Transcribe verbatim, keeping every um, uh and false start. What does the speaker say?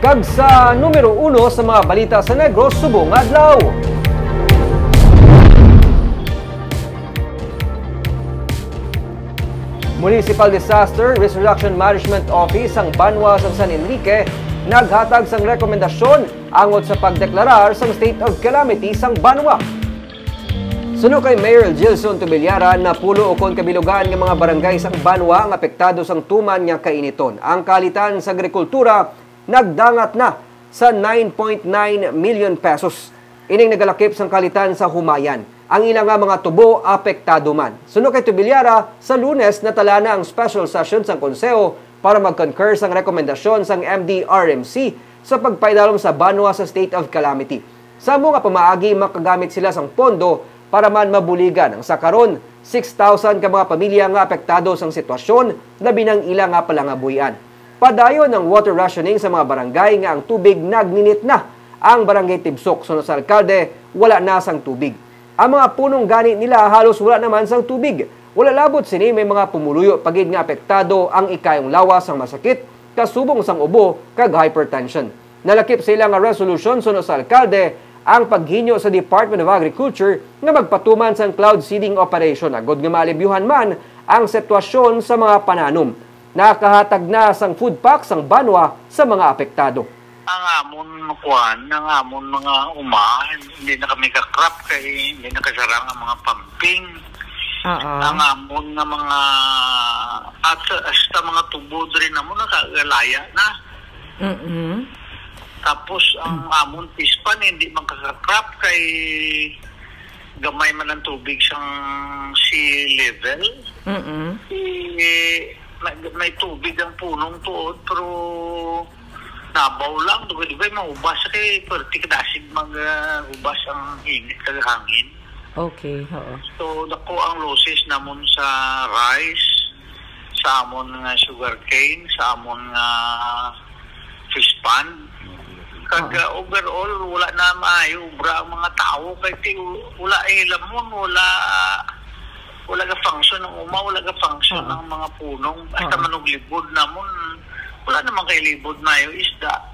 Kag sa numero uno sa mga balita sa Negros subong adlaw. Municipal Disaster Risk Reduction Management Office sang Banwa sang San Enrique naghatag sang rekomendasyon angot sa pagdeklarar sang state of calamity sang banwa. Suno kay Mayor Gilson Tubillara, napulo ukon ka bilugan nga mga barangay sang banwa ang apektado sang tuman nga kainiton. Ang kaalitan sa agrikultura nagdangat na sa nine point nine million pesos. Ining nagalakip sang kaalitan sa humayan. Ang ila nga mga tubo apektado man. Suno kay Tubillara, sa Lunes natala na ang special session sang Konseho para mag-concur sang rekomendasyon sang M D R M C sa pagpaidalom sa banwa sa state of calamity. Sa amo nga pamaagi, makagamit sila sang pondo para man mabuligan ang sa karon six thousand ka mga pamilya nga apektado sang sitwasyon, labi na ang ila nga palangabuhian. Padayon ang water rationing sa mga barangay nga ang tubig nagninit na. Ang barangay Tibsok, suno sa alkalde, wala na sang tubig. Ang mga punong gani nila halos wala naman sang tubig. Wala labot sini, may mga pumuluyo pa gid nga apektado ang ikayong lawas sang masakit, kasubong sang ubo kag hypertension. Nalakip sa ila nga resolution suno sa alkalde ang paghinyo sa Department of Agriculture nga magpatuman sang cloud seeding operation agod nga maalibyuhan man ang sitwasyon sa mga pananom. Nakahatag na sang food pack sang banwa sa mga apektado. Ang amon makuan, ang amon mga uma, hindi na kami ka-crop kay hindi na kasarang ang mga pumping. Oo. Ang amon nga mga at hasta mga tubo diri namo nakagalaya na. Mm-mm. Tapos ang amon fish pond hindi man ka-crop kay gamay man ang tubig sang sea level. Mm-mm. Eh, may, may tubig ang punong tuod, pero nabaw lang. Dugay-dugay maubas kay perti kadasig mag, ah, ubas ang init kag hangin. Okay, oo. So, dako ang losses namon sa rice, sa amon nga sugarcane, sa amon nga fish pond. Kag, Oo. ah, overall, wala na maayo obra ang mga tawo kay ti-, wala eh lamon, wala, wala ga function ang uma, wala ga function Oo. ang mga punong. Basta Oo. manuglibod namon, wala naman kay libod maayo isda.